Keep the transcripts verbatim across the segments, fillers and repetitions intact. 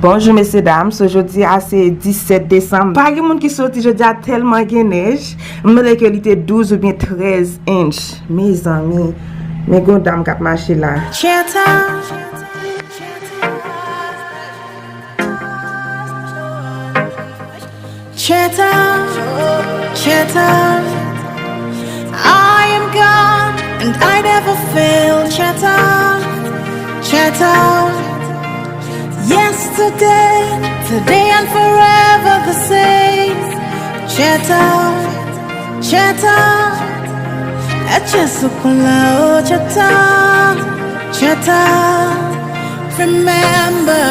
Bonjou mesye dam, so jodi a se disèt desanm. Pa gen moun ki soti jodi a, tèlman gen nèj. M tande ke li te douz oubyen trèz inch. Mezanmi, men gon dam k ap mache la. Cheta. Cheta, cheta. I am God and I never fail. Cheta, cheta. Yesterday, today and forever the same. Cheta, cheta. Eche sou kòla, oh, cheta, cheta. Remember,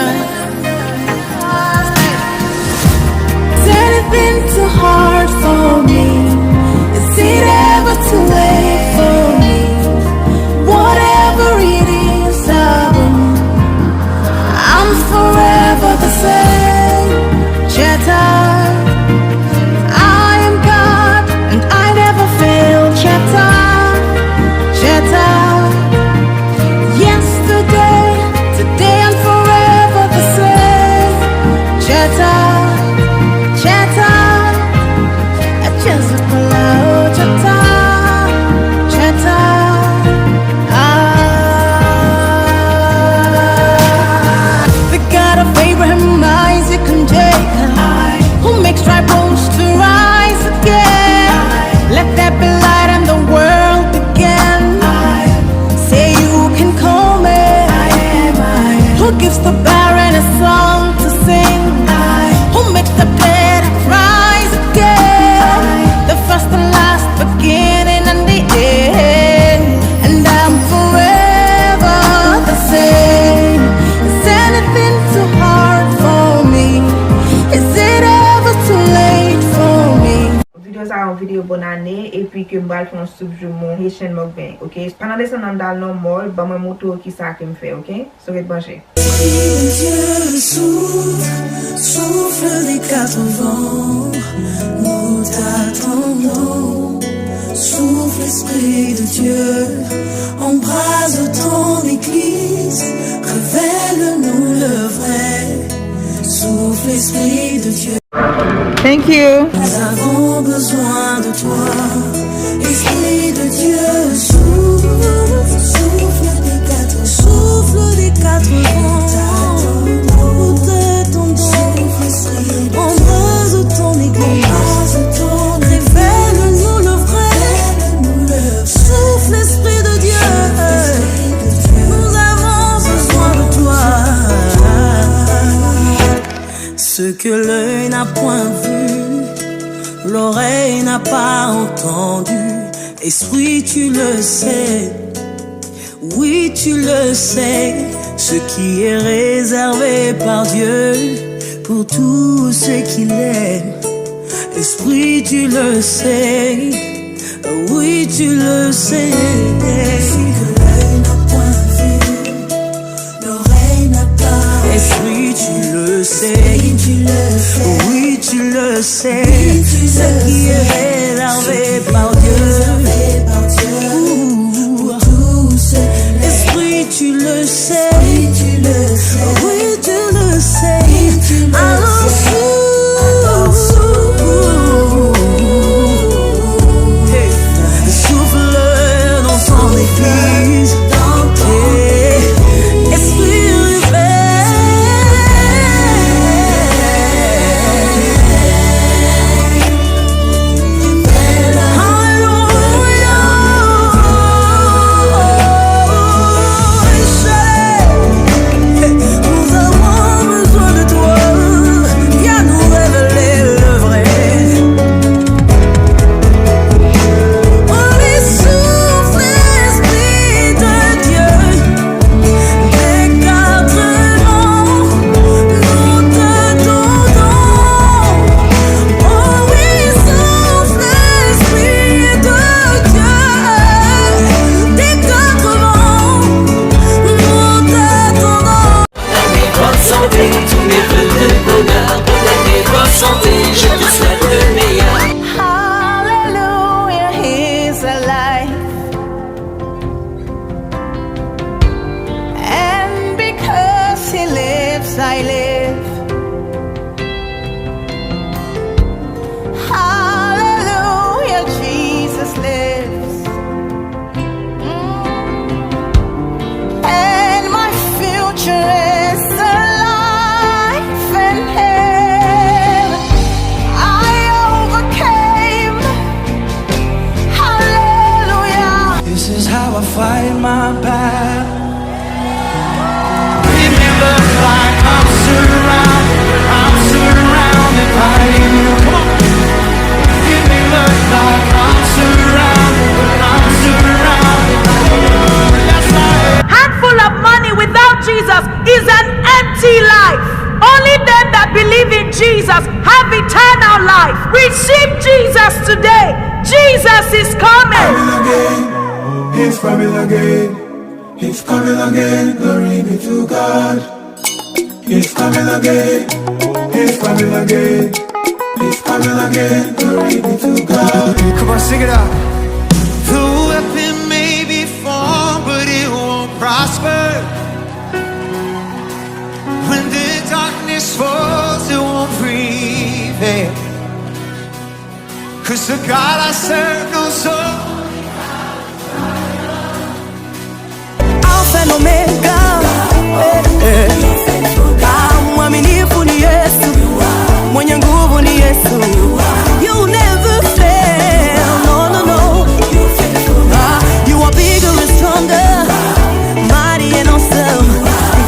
is anything too hard for me? Is it ever too late for me? Whatever it is, I will, I'm forever the same. Cheta, I am God and I never fail. Cheta, cheta. Yesterday, today and forever the same. Cheta, cheta. Eche sou kòla, oh, cheta, cheta. Ah. The God of Abraham, Isaac, and Jacob, who makes dry bones to rise again. Let there be light and the world began. Say you can call me. Who gives the barren a song to sing? Who makes the dead rise again? The first, the last, beginning and the end. And I'm forever the same. Is anything too hard for me? Is it ever too late for me? Videyo sa a yon videyo bòn ane, epi ke m pral fè yon soup joumou, Haitian mukbang, ok? Pa nan desann nan m dal nan mòl, ban mwen montre w kisa ke m fè, ok? So ret branche. Esprit de Dieu, souffle, souffle des quatre vents, nous t'attendons. Souffle, Esprit de Dieu, embrase ton église, révèle-nous le vrai. Souffle, Esprit de Dieu. Thank you. Nous avons besoin de toi. Esprit de Dieu, souffle, souffle des quatre, souffle des quatre vents. Nous t'attendons. Souffle, Esprit de Dieu. Embrase ton église. Révèle-nous le vrai. Souffle, Esprit de Dieu. Nous avons besoin de toi. Ce que l'œil n'a point vu, l'oreille n'a pas entendu, Esprit, tu le sais, oui, tu le sais, ce qui est réservé par Dieu pour tous ceux qui l'aiment. Esprit, tu le sais, oui, tu le sais. Ce que l'œil n'a point vu, l'oreille n'a pas. Esprit, tu le sais. Esprit, tu le sais. Oui, tu le sais. Ce qui est réservé par Dieu. Réservé par Dieu. Pour tous ceux qui l'aiment. Esprit, tu le sais. Esprit, tu le sais. Oui, tu le sais. Alors souffle. Alors souffle. Souffle dans ton église. Esprit, réveille. Alléluia. Nous avons besoin de toi. Viens nous révéler le vrai. Oh, oui, souffle, Esprit de Dieu, des quatre vents, nous t'attendons. Oh, oui, souffle, Esprit de Dieu, des quatre vents, nous t'attendons. Bonne année, bonne santé, tous mes vœux de bonheur. Bonne année, bonne santé, je te souhaite le meilleur. Hallelujah, he's alive. And because he lives, I live. Fight my battle. It may look like I'm surrounded, but I'm surrounded by you. Come on. It may look like I'm surrounded, but I'm surrounded by you. That's right. Handful of money without Jesus is an empty life. Only them that believe in Jesus have eternal life. Receive Jesus today. Jesus is coming. Coming again. He's coming again. He's coming again. Glory be to God. He's coming again. He's coming again. He's coming again. Glory be to God. Come on, sing it out. The weapon may be formed, but it won't prosper. When the darkness falls, it won't prevail. 'Cause the God I serve knows all. Alfa and Omega. Eh, eh. Ah, mwaminifu ni Yesu. Mwenye nguvu ni Yesu. You never fail. No, no, no. Ah, you are bigger and stronger. Mighty and awesome.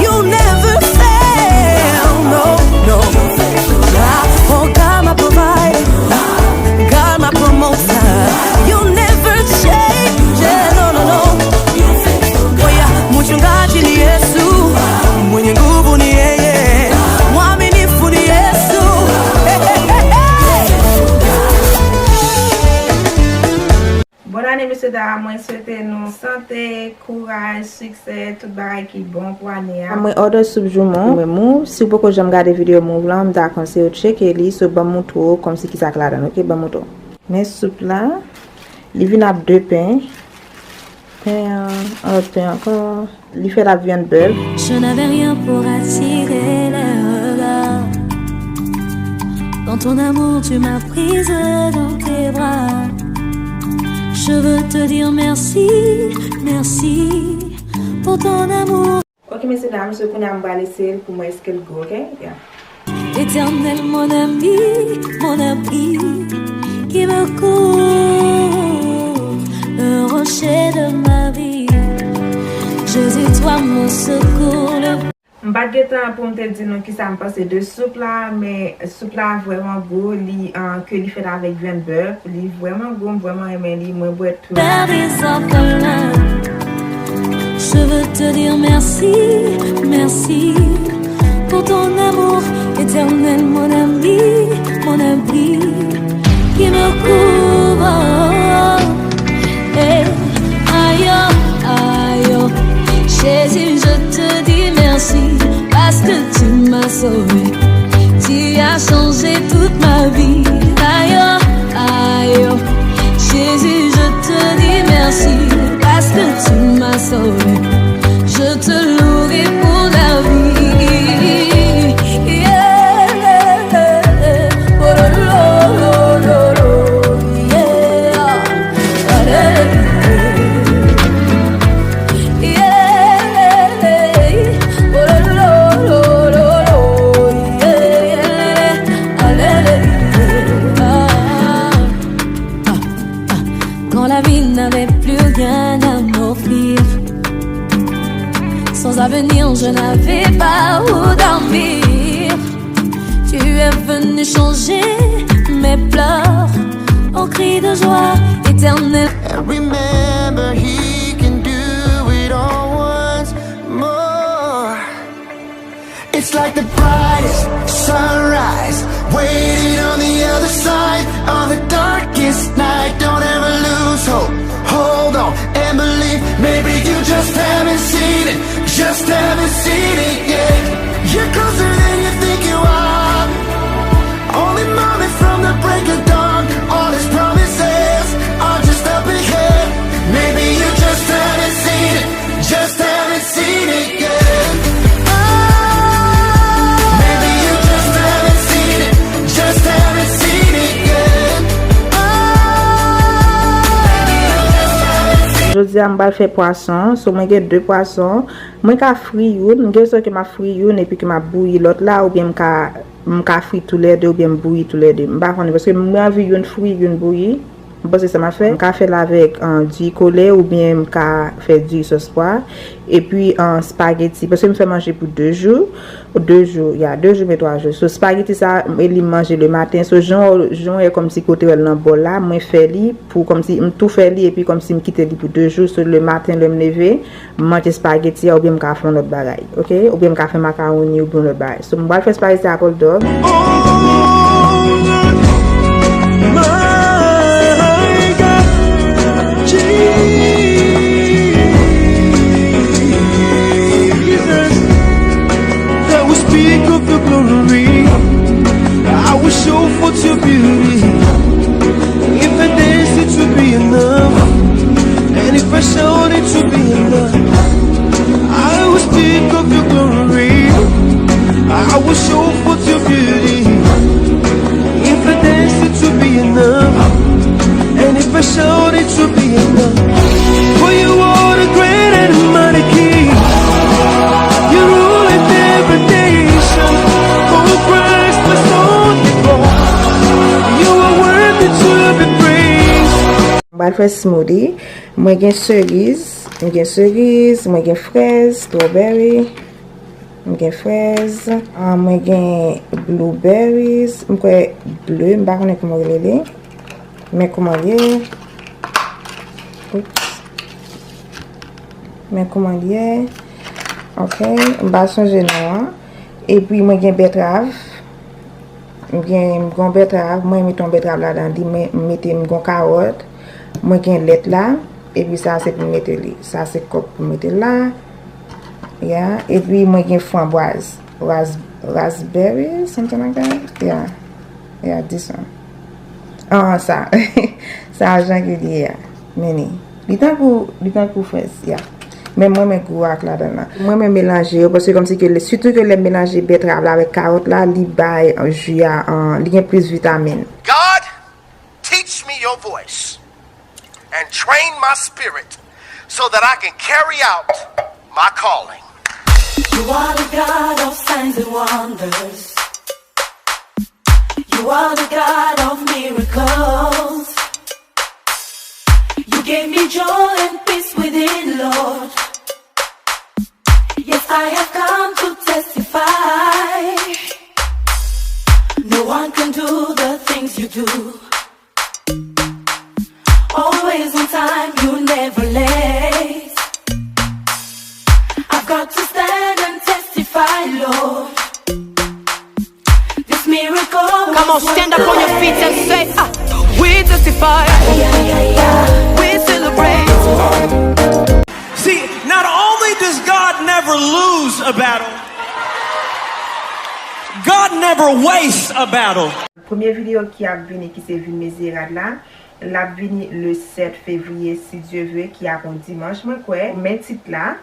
You never fail. No, no. Ah, oh, God, my provider. God, my promoter. You never change. Yeah, no, no, no. Oh, yeah. Mchungaji ni Yesu. Mwenye nguvu ni yeye. Mwaminifu ni Yesu. Hey, hey, hey, hey. Bòn ane, mesye dam. Mwen swete nou sante, kouraj, siksè, tout bagay ki bon pou ane a. Mwen òdè soup joumon, mwen mou. Si w poko janm gade videyo mou la, m ta konseye w tcheke li, so ban m montre w kòmsi kisa k ladan l, oke? Ban m montre w. Men soup la, li vin ak de pen. Pen an, yon lòt pen ankò. Li fè l ak vyann bèf. Je n'avais rien pour attirer les regards. Dans ton amour, tu m'as prise dans tes bras. Je veux te dire merci, merci pour ton amour. Ok, mesye dam, so kounye a m pral eseye l pou m wè èske l gou, ok? Yeah. Éternel, mon ami, mon abri, qui me couvre, le rocher de ma vie. Jésus, toi mon secours, le M pa t gen tan pou m te di nou kisa m panse de soup la, men soup la vrèman gou, li, ah, ke li fèt avèk vyann bèf, li vrèman gou, m vrèman renmen li, mwen bwè tou. Père des orphelins, je veux te dire merci, merci pour ton amour éternel, mon ami, mon abri, qui me couvre. Eh, aïe, aïe, Jésus, je te dis merci parce que tu m'as sauvé. Tu as changé toute ma vie. Aïe, aïe, Jésus, je te dis merci parce que tu m'as sauvé. Je te louerai pour la vie. Yeah. Oh, lo, lo, lo, lo, lo, yeah. Quand la vie n'avait plus rien à m'offrir, sans avenir, je n'avais pas où dormir. Tu es venu changer mes pleurs en cris de joie éternelle. And remember, he can do it all once more. It's like the brightest sunrise, waiting on the other side of the darkest night. Don't ever lose hope. Hold on and believe. Maybe you just haven't seen it, just haven't seen it yet. You're closer than you think you are. Only moment from the break of dawn. All his promises are just up ahead. Maybe you just haven't seen it, just haven't seen it yet. Maybe you just haven't seen it, just haven't seen it yet. Jodi a m pral fè pwason, so mwen gen de pwason. Mwen ka fri youn, m gen swa ke m ap fri youn epi ke m ap bouyi lòt la, oubyen m ka, m ka fri toulède oubyen m bouyi toulède. M pa konnen, paske mwen anvi youn fri, youn bouyi. Mwen panse sa m ap fè, m ka fè l avèk, ah, diri kole oubyen m ka fè diri sòs pwa. Epi, ah, spageti, paske m fè manje pou de jou. De jou, ya, de jou, men twa jou. So, spageti sa, e li m manje le maten. So, jan w, jan w wè kòmsi kote w wè l nan bòl la, mwen fè li pou kòmsi m tou fè li epi kòmsi m kite li pou de jou. So, le maten, lè m leve, m manje spageti a oubyen m ka fè yon lòt bagay, oke? Oubyen m ka fè makawoni oubyen yon lòt bagay. So, m pral fè spageti a kòl dòg. Oh, Lord, my God, Jesus, I will speak of your glory. I will show forth your beauty. If I dance, it will be enough. And if I shout, it will be enough. I will speak of your glory. I will show forth your beauty. If I dance, it will be enough. And if I shout, it will be enough. For you are the great and mighty King. You rule in every nation. Oh, Christ, my soul devour. You are worthy to be praised. Mwen pral fè smoothie. Mwen gen seriz, mwen gen seriz, mwen gen frèz, strawberry, mwen gen frèz, ah, mwen gen blueberries, mwen kwè ble, m pa konnen kouman yo rele li. Men kouman l ye. Oops. Men kouman l ye. Ok, m pa sonje non an. Epi mwen gen bètrav. M gen, m gen yon bètrav, mwen mete yon bètrav ladan li, men m mete, m gen yon kawòt, mwen gen lèt la, epi sa se pou m mete li. Sa se kòk pou m mete la. Yeah, epi mwen gen fwanbwaz, ras-, raspberry, something like that. Yeah, yeah, this one. Ah, sa. Sa jan ki li ye a. Men li. Li tankou, li tankou frèz, ya. Men mwen renmen gou ak ladan l lan. Mwen renmen melanje yo, paske kòmsi ke, sitou ke lè m melanje bètrav la avèk kawòt la, li bay, euh, ji a, euh, li gen plis vitamin. God, teach me your voice and train my spirit so that I can carry out my calling. You are the God of signs and wonders. You are the God of miracles. You gave me joy and peace within, Lord. Yes, I have come to testify. No one can do the things you do. Always on time, you never late. I've got to stand and testify, Lord. This miracle. Come on, stand up on your feet and say, ah, we testify. We celebrate. See, not only does God never lose a battle, God never wastes a battle. Premye videyo ki ap vini, ki se Ville Mezierad la, l ap vini le sèt fevriye, si Dye vle, ki ap yon dimanch, mwen kwè. Men tit la,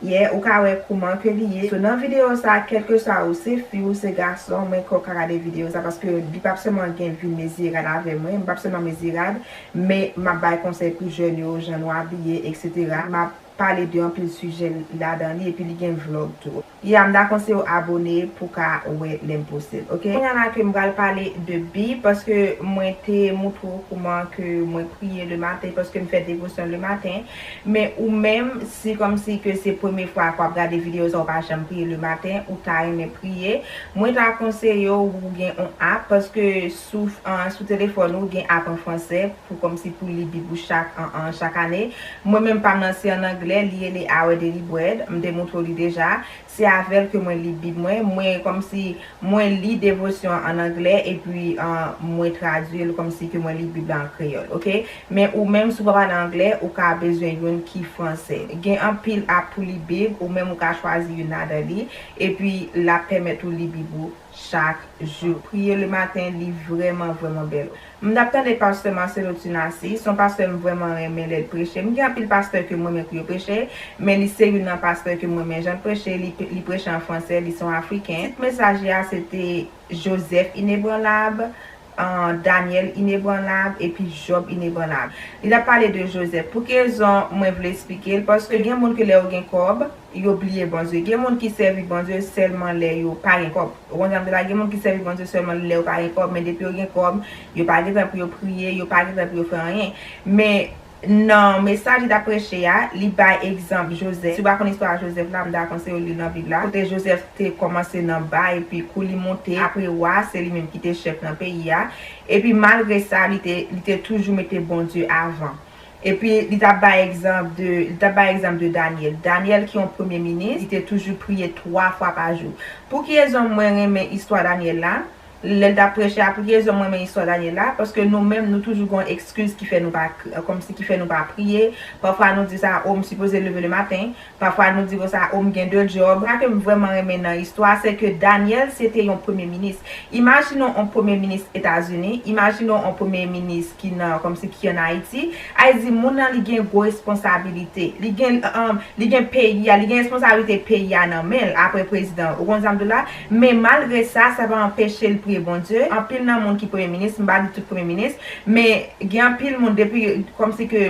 yeah, ou ka wè kouman ke li ye. So, nan videyo sa, kèlkeswa ou se fi ou se gason, mwen kwè ou ka gade videyo sa, paske li p ap sèlman gen Ville Mezierad avè mwen, m p ap sèlman Mezierad, men m ap bay konsèy pou jèn yo, jan nou abiye, etsetera. M ap pale de anpil sijè ladan li, epi li gen vlog tou. Ya, m ta konseye w abone pou w ka wè lè m poste l, oke? Kounye a la ke m pral pale de Bib, paske mwen te moutre w kouman ke mwen priye le maten, paske m fè devosyon le maten. Men ou menm, si kòmsi ke se premye fwa ke w ap gade videyo sa, ou pa janm priye le maten, ou ta renmen priye, mwen ta konseye w ou gen yon app, paske sou, an, sou telefòn ou gen app an fransè, pou kòmsi pou li Bib ou chak, an, an, chak ane. Mwen menm pa m nan se an anglè, li rele Our Daily Bread, m te moutre w li deja. Se avè l ke mwen li Bib mwen. Mwen kòmsi, mwen li devosyon an an anglè, epi, an, mwen tradui l kòmsi ke mwen li Bib la an kreyòl, oke? Men ou menm, si w pa pale anglè, ou ka bezwen youn ki fransè. Gen anpil app pou li Bib, ou menm ou ka chwazi youn ladan li, epi l ap pèmèt ou li Bib ou chak jou. Priye le maten, li vrèman, vrèman bèl. M t ap tande pastè Marcelo Tunasi, se yon pastè m vrèman renmen lè l preche. M gen anpil pastè ke m renmen pou yo preche, men li se youn nan pastè ke m renmen jan l preche, li, li preche an fransè, li se yon Afriken. Tit mesaj li a, se te Joseph Inébranlable, Danyèl inebranlab epi Jòb inebranlab. Li t ap pale de Jozèf. Pou ki rezon mwen vle eksplike l? Paske gen moun ke lè yo gen kòb, yo bliye Bondye. Gen moun ki sèvi Bondye sèlman lè yo pa gen kòb. Ou konn sa m di la? Gen moun ki sèvi Bondye sèlman lè yo pa gen kòb, men depi yo gen kòb, yo pa gen tan pou yo priye, yo pa gen tan pou yo fè anyen. Men nan mesaj li t ap preche a, li bay egzanp Jozèf. Si w pa konn istwa Jozèf la, m ta konseye w li nan Bib la. Kote Jozèf te kòmanse nan ba, epi kou li monte, apre wa, se li menm ki te chèf nan peyi a. Epi malgre sa, li te, li te toujou mete Bondye avan. Epi li t ap bay egzanp de, li t ap bay egzanp de Danyèl. Danyèl ki yon premye minis, li te toujou priye twa fwa pa jou. Pou ki rezon mwen renmen istwa Danyèl la? Lè l t ap preche a, pou ki rezon mwen renmen istwa Danyèl la? Paske nou menm, nou toujou gon ekskiz ki fè nou pa, kòmsi ki fè nou pa priye. Pafwa nou di sa, o, m sipoze leve le maten. Pafwa nou di konsa, o, m gen de djòb. Sa ke m vrèman renmen nan istwa, se ke Danyèl, se te yon premye minis. Imajine w yon premye minis Etazini, imajine w yon premye minis ki nan, kòmsi ki ann Ayiti. Sa vle di, moun nan, li gen gwo responsabilite. Li gen, um, li gen peyi a, li gen responsabilite peyi a nan men l, apre prezidan. Ou konn sa m di w la? Men malgre sa, sa pa anpeche l priye Bondye. Anpil nan moun ki premye minis, m pa di tout premye minis, men gen anpil moun depi, kòmsi ke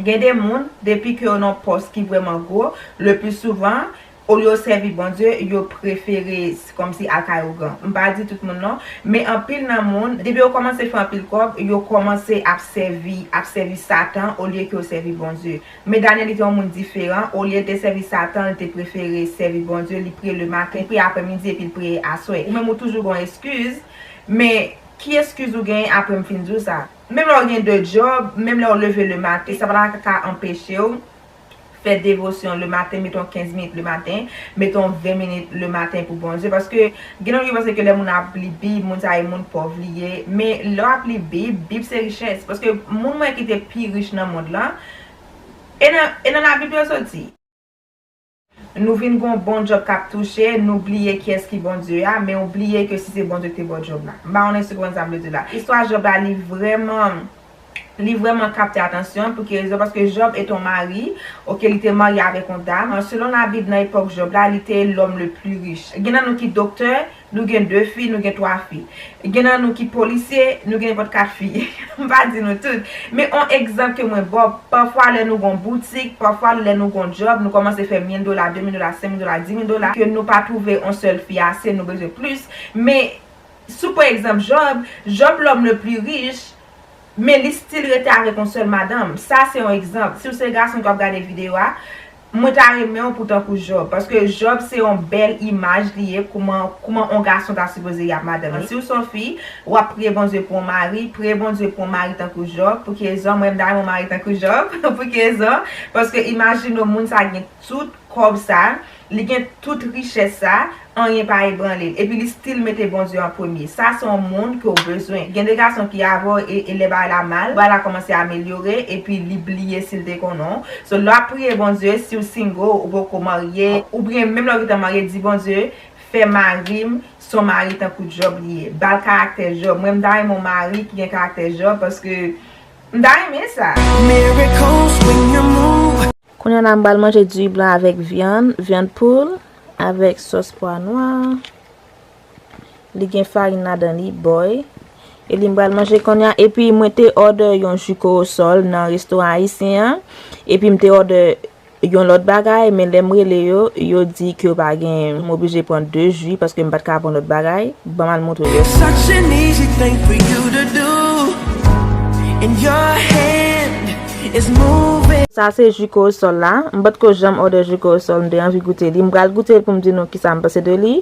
gen de moun, depi ke yo nan pòs ki vrèman gwo, le pli souvan, olye yo sèvi Bondye, yo prefere s-, kòmsi al kay ougan. M pa di tout moun non, men anpil nan moun, depi yo kòmanse fè anpil kòb, yo kòmanse ap sèvi, ap sèvi Satan olye ke yo sèvi Bondye. Men Danyèl, li te yon moun diferan, olye l te sèvi Satan, li te prefere sèvi Bondye, li priye le maten, li priye aprèmidi epi li priye aswè. Ou menm ou toujou gon eskiz, men ki eskiz ou genyen apre m fin di w sa? Menm lè w gen de djòb, menm lè w leve le maten, sa pa ta ka anpeche w fè devosyon le maten, mete yon kenz minit le maten, mete yon ven minit le maten pou Bondye. Paske gen moun ki panse ke lè moun ap li Bib, moun sa e moun pòv li ye. Men lè w ap li Bib, Bib se richès. Paske moun mwen ki te pi rich nan mond lan, e nan, e nan Labib yo soti. Nou vin gon bon djòb k ap touche, nou bliye kiyès ki Bondye a, men ou bliye ke si se Bondye ki te ba w djòb la. M pa konnen si w konprann sa m vle di w la. Istwa Jòb la, li vrèman, li vrèman kapte atansyon. Pou ki rezon? Paske Jòb est un mari, oke, li te marye avèk yon dam. Selon Labib, nan epòk Jòb la, li te l'homme le plus riche. Gen nan nou ki doktè, nou gen de fi, nou gen twa fi. Gen nan nou ki polisye, nou gen nenpòt kat fi. M pa di nou tout. Men on egzanp ke mwen ba w, pafwa lè nou gon boutik, pafwa lè nou gon djòb, nou kòmanse fè mil dola, de mil dola, senk mil dola, di mil dola, ke nou pa twouve on sèl fi ase, nou bezwen plis. Men, si w pran egzanp Jòb, Jòb l'homme le plus riche, men li still rete avèk yon sèl madanm. Sa se yon egzanp. Si w se gason k ap gade videyo a, mwen ta renmen w pou tankou Jòb. Paske Jòb se yon bèl imaj li ye, kouman, kouman yon gason ta sipoze ye ak madanm li. Si w se yon fi, w ap priye Bondye pou yon mari, priye Bondye pou yon mari tankou Jòb. Pou ki rezon? Mwen, m ta renmen yon mari tankou Jòb. Pou ki rezon? Paske imajine w, moun sa gen tout kòb sa, li gen tout richès sa, anyen pa ebranle l. Epi li still mete Bondye an premye. Sa se yon moun ke w bezwen. Gen de gason ki avè w e, e lè bagay la mal, bagay la kòmanse amelyore, epi li bliye si l te konnen w. So, lè w ap priye Bondye, si w single, ou poko marye, oubyen menm lè w gentan marye, di Bondye, fè mari m se yon mari tankou Jòb li ye. Ba l karaktè Jòb. Mwen, m ta renmen yon mari ki gen karaktè Jòb, paske m ta renmen sa. Miracles when you move. Kounye a la, m pral manje diri blan avèk vyann, vyann poul, avèk sòs pwa nwa. Li gen farin ladan li, bòy. E li m pral manje kounye a. Epi mwen te òdè yon ji kowosòl nan restoran ayisyen an. Epi m te òdè yon lòt bagay, men lè m rele yo, yo di ke yo pa genyen. M oblije pran de ji paske m pa t ka pran lòt bagay. Ban m al montre yo. Such an easy thing for you to do. And your hand is moving. Sa se ji kowosòl la. M potko janm òdè ji kowosòl, m te anvi goute li. M pral goute l pou m di nou kisa m panse de li.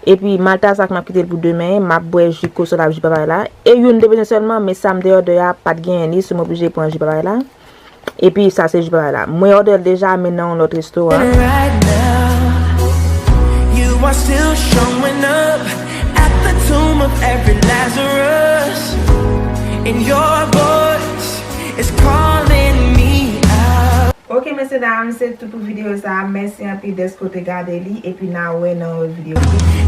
Epi malta sa k m ap kite l pou demen, m ap bwè ji kowosòl ak ji papay la. E youn m te bezwen sèlman, men sa m te òdè a pa t genyen li, so m oblije pran ji papay la. Epi sa se ji papay la. Mwen òdè l deja, men nan yon lòt restoran. Right now, you are still showing up at the tomb of every Lazarus. And your voice is calling me out. Ok, mesye dam, se tout pou videyo sa a. Mèsi anpil dèske w te gade li, epi n a wè nan yon lòt videyo.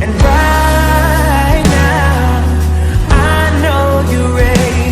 And right now, I know you're ready.